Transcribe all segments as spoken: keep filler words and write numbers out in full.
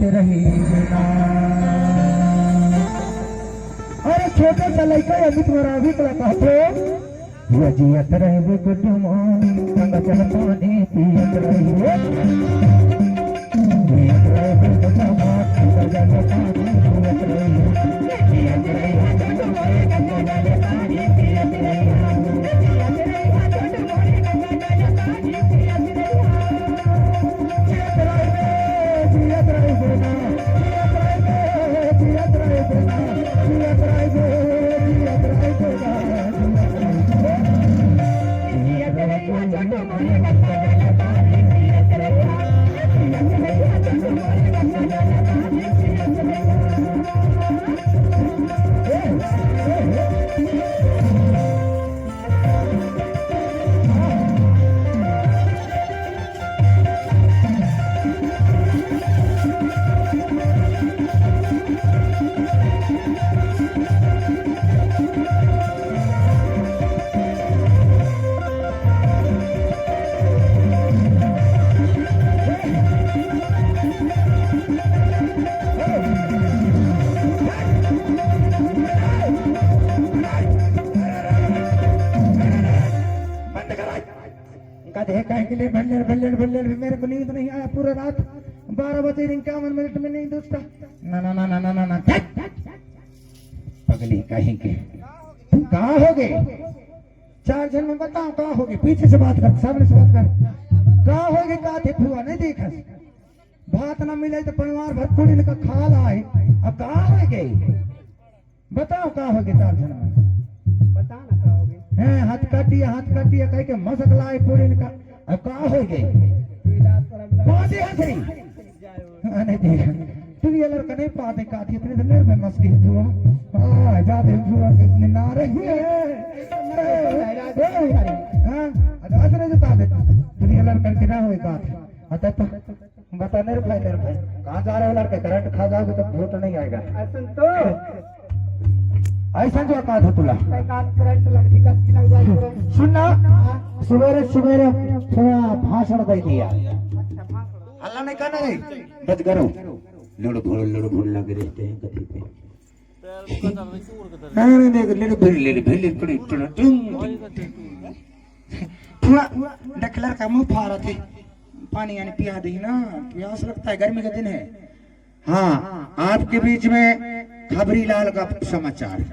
रही ना। अरे छोटे सा लइका अमित मरावी कला कहते, "ये जियत रहिबे गुड्डू मोहन, गंगा जल पानी पियत रहिबे।" बंद करा। कदे कहे के लिए भल्लड़, भल्लड़, भल्लड़, भी मेरे को नींद नहीं आया पूरा रात। बारह बजे इक्यावन मिनट में नींद उठता। ना, ना, ना। पगली कहीं के। का हो गए? चार झन में बताओ, का हो गए? पीछे से बात कर, सामने से बात कर। का हो गए? का थे फुआ, नहीं देखस? भात ना मिले तो परिवार भर कुड़ी का खा लाए। अब का हो गए? बताओ, का हो गए चार झन में? बता ना, का हो गए? हैं, हाथ काटिया, हाथ काटिया कह के मसक लाए कुड़ी का। अब का हो गए? तू इलाज कर, अब बात है सही। हाँ, नहीं देखा। तू ये लड़का नहीं पाते का थी, इतने से मेरे में मस्ती हुआ। हाँ, जाते हुआ कितने ना रही है। हाँ, अगर असर जो पाते, तू ये लड़का के ना होए का थी। अतः तो बता, निर्भय, निर्भय। कहाँ जा रहे हो लड़के? करंट खा जाओगे तो वोट नहीं आएगा। ऐसा तो। ऐसा जो औकात हो तुला। एक आध करंट लग, दिक्कत की लग जाए तुरंत। सुन ना, हाँ। सवेरे, सवेरे थोड़ा भाषण दे दिया। अच्छा, भाषण। हल्ला नहीं करना रे। बस करो। लड़ भोड़, लड़ भोड़ लगे रहते हैं कभी पे। नहीं, नहीं, नहीं, लड़ भिड़, लड़ भिड़, लड़ भिड़, लड़ भिड़, टिंग, टिंग। थोड़ा डकलर का मुंह फाड़ा थे। पानी यानी पिया दी ना, प्यास लगता है, गर्मी का दिन है। हाँ, आपके बीच में खबरी लाल का समाचार।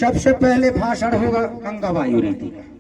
सबसे पहले भाषण होगा गंगा बाई उरांव जी का।